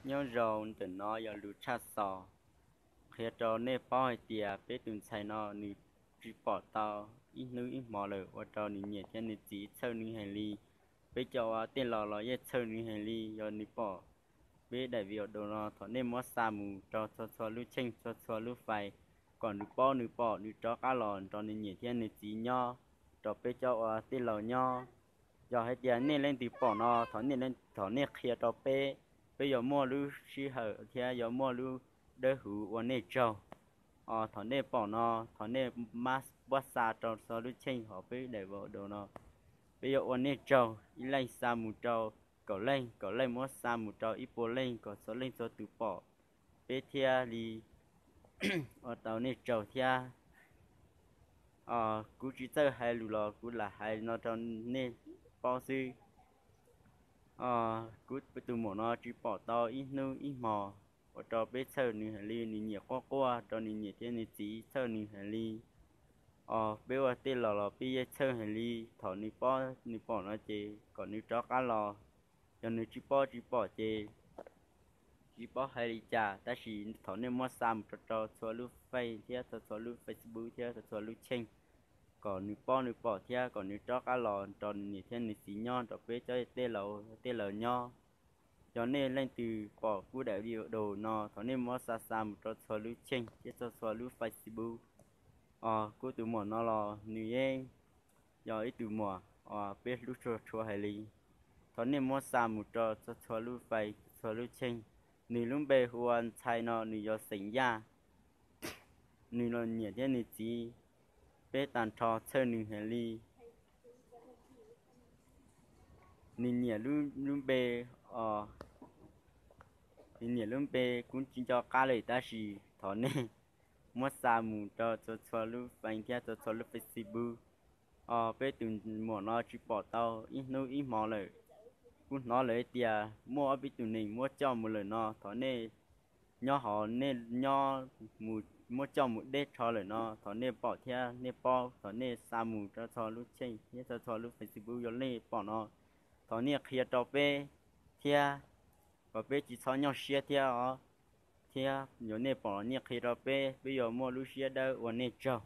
Nyob zoo, ntawm no yog lus tshaj xov qhia rau nej paub hais tias peb tus ntxhais no nws tsis pom tau ib hnub ib hmo lawm, ua rau nws niam thiab nws txiv txhawj nws heev li. Peb cov ua tej laus los yeej txhawj nws heev li. Yog nws pom peb daim video no, thov nej muab xa mus rau txhua txhua lub cheej, txhua txhua lub fais, kom nws paub nws pom nws rov qab los nrog nws niam thiab nws txiv nyob, rau peb cov ua tej laus nyob. Yog hais tias nej leej twg pom no, thov nej, thov nej qhia rau peb, peb yuav muaj lub sij hawm thiab yuav muaj lub dawb huv ua nej tsaug. Os, thov nej pom no, thov nej muab xa rau txhua lub cheej hauv peb daim video no. Peb yuav ua nej tsaug, ib leeg xa mus rau kaum leej, kaum leej muab xa mus rau ib puas leej, kom txhua leej txhua tus pom peb thiaj li ua tau nej tsaug thiab. Os, kuv tsis txawj hais lus los kuv lam hais no rau nej paub xwb. Os, kuv tus muam no tsis pom tau ib hnub ib hmo, ua rau peb txhawj nws heev li, nws niam quaj quaj rau nws niam thiab nws txiv txhawj nws heev li. Os, peb ua tej laus los peb yeej txhawj heev li. Thaum nws paub nws pom no ces kom nws rov qab los. Yog nws tsis paub tsis pom ces tsis paub hais li cas, tab sis thov nej muab xa mus rau, rau txhua lub fais thiab txhua txhua lub Facebook thiab txhua txhua lub cheej, kom nws paub nws pom thiab kom nws rov qab los nrog nws niam thiab nws txiv nyob, nrog peb cov tej laus, tej laus nyob. Yog nej leej twg pom kuv daim video no, thov nej muab xa xa mus rau txhua lub cheej thiab txhua txhua lub Facebook. Os, kuv tus muam no los nws yeej yog ib tug muam uas peb hlub tshua tshua heev li. Thov nej muab xa mus rau txhua txhua lub fais, txhua lub cheej. Nws lub npe hu ua Ntxhais no, nws yog xeem Yaj. Nws los niam thiab nws txiv, peb tag nrho txhawj nws heev li. Nws niam lub, lub npe, os, nws niam lub npe kuv tsis nco qab lawm, tab sis thov nej muab xa mus rau txhua txhua lub fais thiab txhua txhua lub Facebook. Os, peb tus muam no tsis pom tau ib hnub ib hmo lawm. Kuv hnov lawm tias muaj ob peb tus neeg muab coj mus lawm no, thov nej nyob hauv, nej nyob mus, muab coj mus deb tsho lawm no, thov nej pom thiab nej paub, thov nej xa mus rau txhua lub cheej thiab txhua txhua lub Facebook. Yog nej pom no, thov nej qhia rau peb thiab, kom peb tsis txhob nyuaj siab thiab os. Thiab yog nej pom los nej qhia rau peb, peb yuav muaj lub siab dawb ua nej tsaug.